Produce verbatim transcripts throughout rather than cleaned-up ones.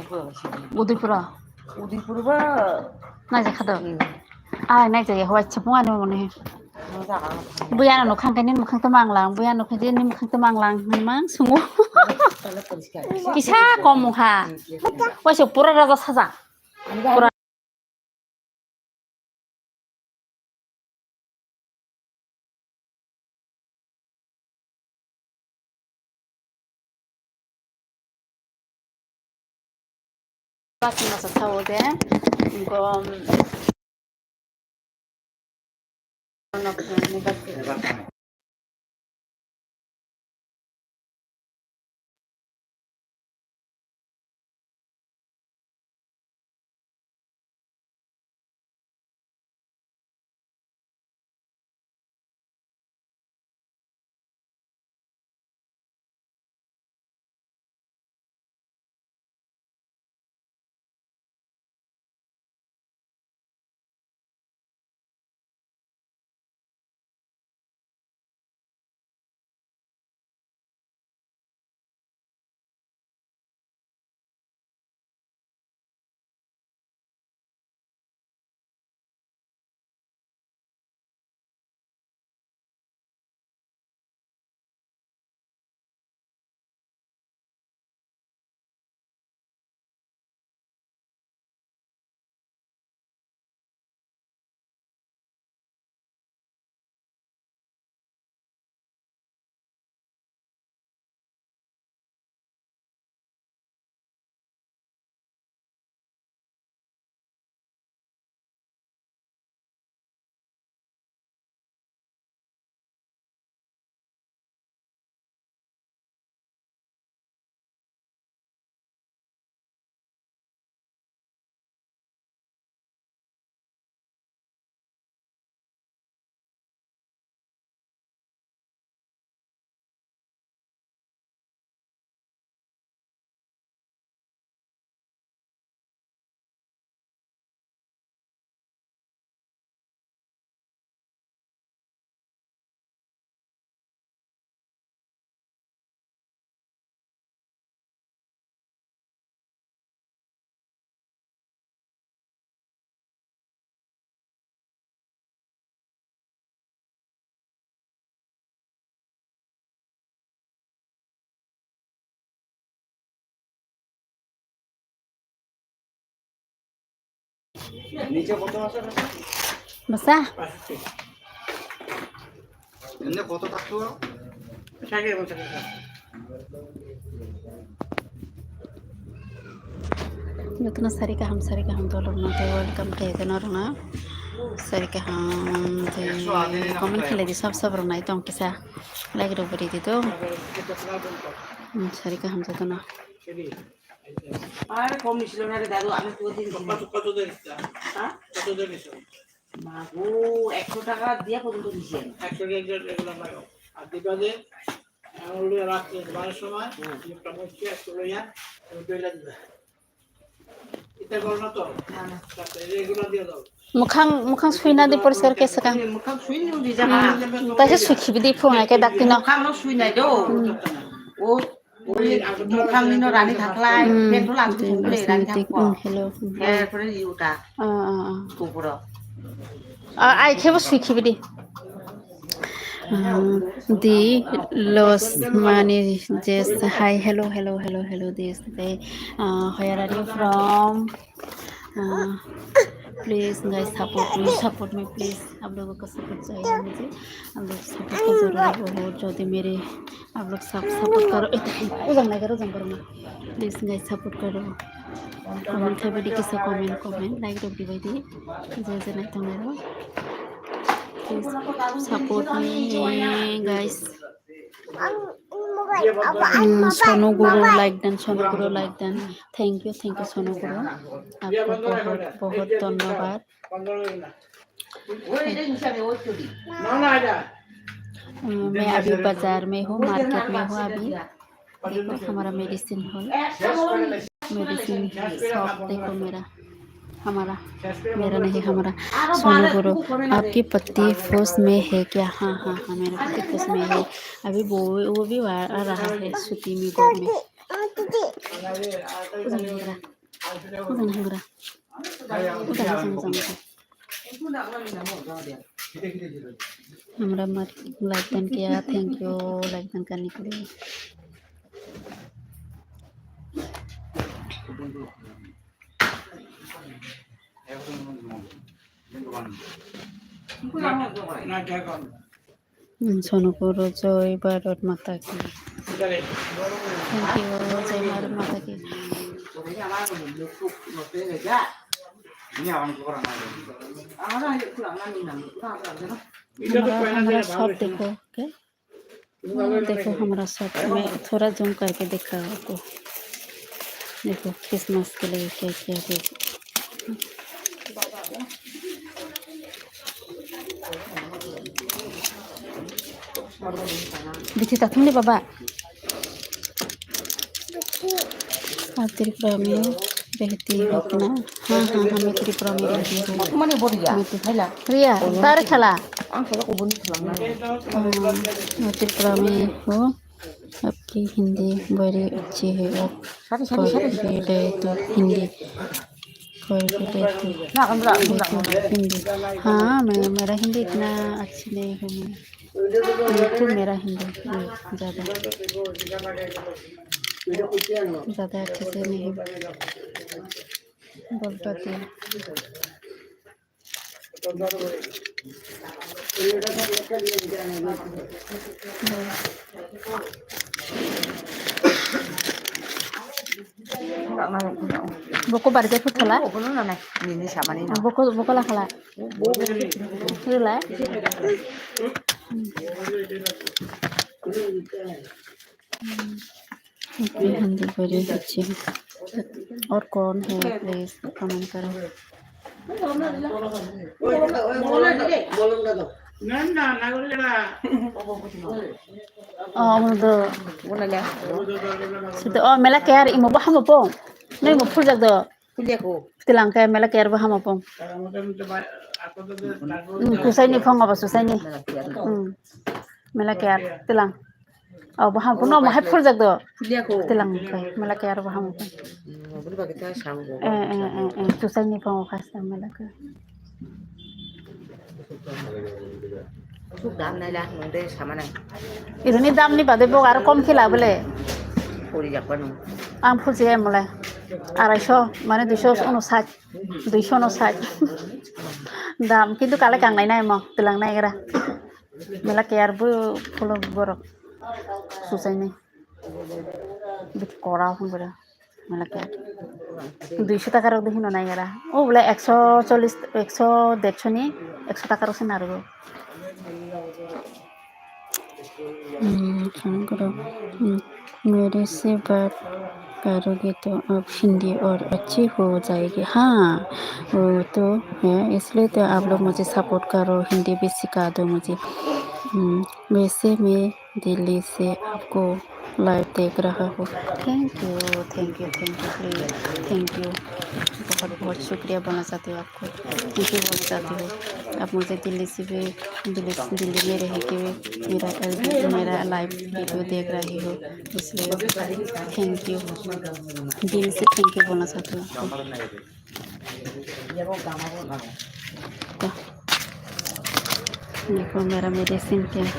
Udaipura. Udaipur ba. Naijak kha do. Hmm. Ai, naijak ya, hwai chapung ani mone. Buya no khang kani mukhang to manglang, buya no khang ni mukhang to manglang, mang sungo. Kisa kom mukha. Waisa pura raja saja. Pura. Bus masa sao de, gom. Basa. Nukna sari kaham, sari kaham, dolok no tei welcome khe norokno. Sari kaham tei comment khlai di, sab sab rok nai tong kisa. Like rok bo ridi to. Hmm, sari kaham jotono. আরে কম নিছিল না রে দাদু, আমি তো দিন কত, কত দেন দিতা? হ্যাঁ? কত দেন দিছো? মা গো, একশো টাকা দিয়া পর্যন্ত দিছি আমি। একশো টাকা দিয়ে এগুলো লাগাও। আর দিবা যে, আমি বলি রাত্রে ঘুমানোর সময়, হুম। মুখটা মুছছি, একটু লইয়া, তুমি দইলা দিবা। এটা করো না তো? না, না। রাত্রে এগুলো দিয়ে দাও। Mukhang, mukhang suina di poriskar khe swkang. Mukhang suina di jaga. Hmm, taisa sukhibi di phung ai khe dakti no. Mukhang no suinai do. Hmm. O Oi, mukhang ni no rani thaklai, hmm, petrol ang tu songkle rani thakpo. Hmm, hello. Erpore iuta. Ah, ah, ah. Kupuro. Ah, ai khebo sui khibi di. Ah, di los mani jes, hi, hello, hello, hello, hello, this day. Ah, where are you from? Ah, please, guys, support me, support me, please. आप लोगों का support चाहिए मुझे। आप लोग support की जरूरत है बहुत, जो मेरे आप लोग सब support करो। ए, उजंग नहीं करो, उजंग करो ना। Please guys, support करो। Comment khlaibai di kisa, comment, comment, like rok dibai di. Je je nai tongnai rok. Please support me, guys. Hmm, Sonu Guru like dan, Sonu Guru like dan. Thank you, thank you, Sonu Guru. आपको बहुत बहुत धन्यवाद। अ, मैं अभी बाजार में हूँ, मार्केट में हूँ अभी। देखो हमारा मेडिसिन हॉल, मेडिसिन शॉप देखो मेरा, हमारा, मेरा नहीं, हमारा। सोनू गुरु, आपकी पति फौज में है क्या? हाँ, हाँ, हाँ, मेरा पति फौज में है। अभी वो, वो भी आ, आ रहा है छुट्टी में घर में। Udah nih, udah. Udah, udah, udah, udah. Hamra mar like dan kiya, thank you, like dan kani kuri. Sonokuro Joy Bharat Mata Ki. Thank you, Joy Bharat Mata Ki. हमारा, हमारा सब देखो, ओके? देखो, हमारा सब, मैं थोड़ा जूम करके दिखा आपको। देखो, क्रिसमस के लिए क्या क्या है। Bithi tathung ni baba. Ar Tripura mi behti hokna. Ha ha ha, main Tripura mi behti ho. Mani boriya. Main Tri-, Haila. Riya, tar khala. Ang khala ko boni khala. Hmm, main Tripura mi ho. आपकी हिंदी बड़ी अच्छी है, आप कॉन्फिडेंट है तो हिंदी, कॉन्फिडेंट है तो हिंदी। हाँ, मैं, मेरा हिंदी इतना अच्छी नहीं है, मैं, बिल्कुल मेरा हिंदी, ये, ज़्यादा, ज़्यादा अच्छे से नहीं बोल पाती हूँ। Boko barikhe phuthala. Boko, boko lakhala. Rila. आपकी हिंदी बड़ी अच्छी है। और कौन है, प्लीज कमेंट करो। Oh, do. Sito, oh, mela care imo bahamo po. Nai mo phurjak do. Tilang khe mela care bo hamo pong. Hmm, susaini phongo bo susaini. Hmm. Mela care tilang. Oh, bo hamo pong. No, mo hai phurjak do. Tilang khe mela care bo hamo pong. Eh, eh, eh, eh. Susaini phongo khasta mela care. Ironi dam ni bade bo aro kom khe la bole. Ang phulsi ya mole. Arai so, mane dui so uno sat, dui so no sat. Dam, kintu kale kang nai nai mo, tilang nai gra. Mela care bo phulo borok. Susaini. Bit kora hung gra. Mela care. Dui so taka rok de hino nai gra. O bole ekso chollis, ekso, derso ni ekso taka rok se narwo. Hmm, phone karo. Hmm, मेरे से बात करोगे तो आप हिंदी और अच्छी हो जाएगी। हाँ, वो तो है, इसलिए तो आप लोग मुझे सपोर्ट करो, हिंदी भी सिखा दो मुझे। Hmm, वैसे मैं दिल्ली से आपको लाइव देख रहा हूँ। Thank you, thank you, thank you, please, thank you। बहुत बहुत शुक्रिया बोलना चाहती हूँ आपको। Thank you बोलना चाहती हूँ। आप मुझे दिल्ली से भी, दिल्ली, दिल्ली में रह के भी मेरा एल बी, मेरा लाइव वीडियो देख रही हो, इसलिए thank you, दिल से thank you बोलना चाहती हूँ आपको। देखो मेरा मेडिसिन क्या है।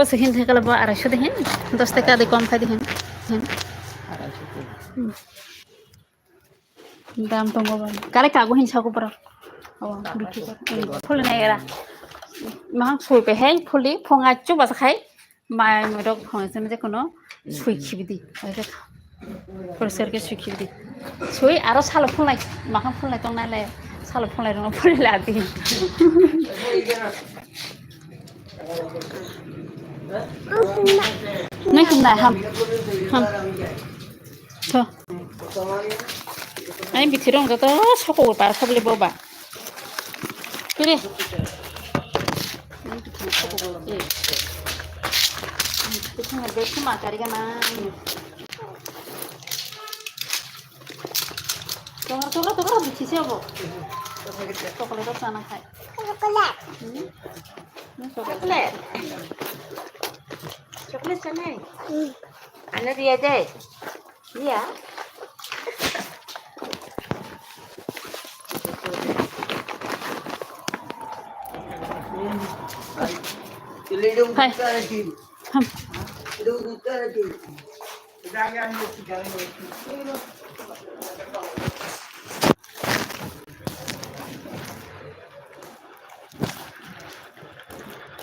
Bwswk hin thai kala bo arai so de hin, dos taka de kom khai de hin, hin. Hmm. Dam tongo ba. Kare kago hin sako borok. Oh, bithi ko. Phul nai era. Mahang sui pe hai phuli phonga chu basa khai. Mai murok phone se meje kono sui khibidi. Oke. Porser ke sui khibidi. Sui aro salo phulai, makhang phulai tong nai le, salo phulai rong phulai la di. Nai khum nai ham. Ham. To. Ai bithi rong joto soko par khobli boba. Kiri. Ai bithi rong soko boba. Eh. Bithi rong joto ma kari gana. Tokar, tokar, tokar, bithi se obo. Chocolate rok chana khai. Chocolate. Hmm? Hmm, chocolate. Chocolate. Chocolate chanai? Hmm. Ano diya de. Iya. Hai. Ham.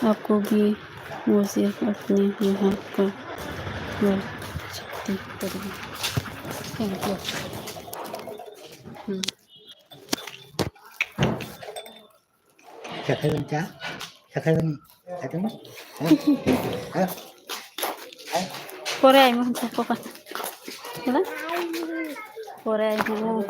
आपको भी मुझे अपने यहाँ पर मौजूद करना। Thank you. Hmm. Sakai bani cha? Sakai bani. Sakai bani. Ha? Ha? Ha? Pore ai mo sa ko pa. Hala? Pore ai mo.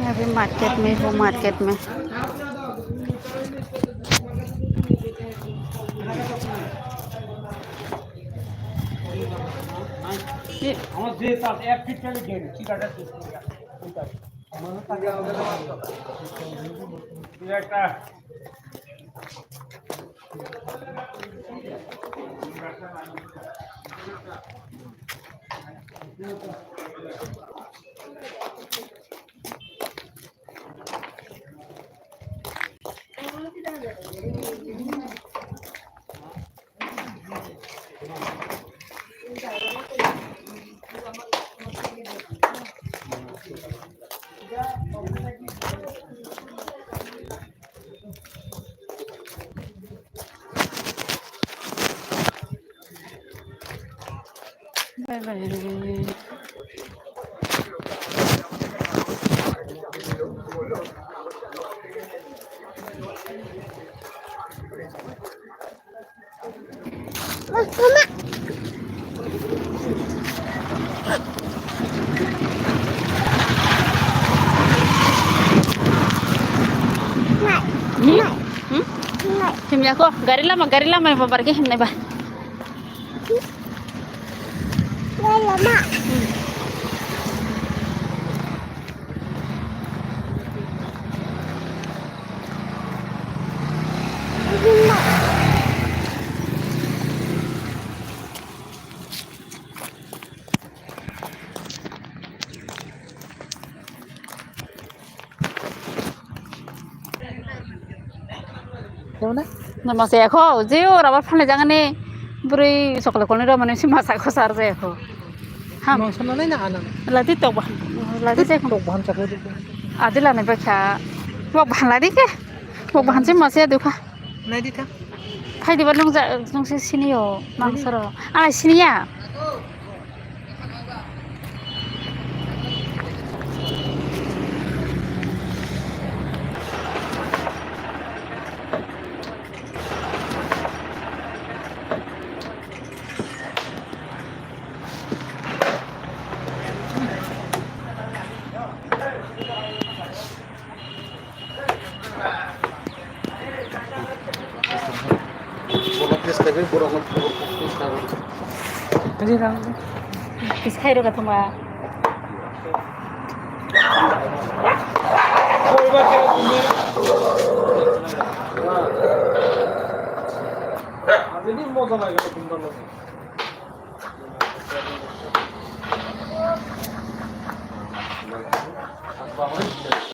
अभी मार्केट में हूँ, मार्केट में। ये Bye bye. Hmm? Hmm? Himya ko, gari lama, gari lama, babar ke himne ba. Gari lama. Hmm. Nama saya ko, jio rabar phane jangan ni beri sokle kolni ramani si masa ko sar jaya ko. Ham. Mangsa na nai na ana. Lati tok bahan. Lati tek. Tok bahan chakla tok bahan. Adi lana bakha. Wak bahan ladi ke. Wak bahan se masa dukha. Nai di tha. Phai di ba nung ja, nung se sini yo. Nai di. Mangsa ro. Ai sini ya. Bola test kaiwi borokno test kaiwi. Tini rang. Test khairok thangma. Ini moja lagi, bener lagi.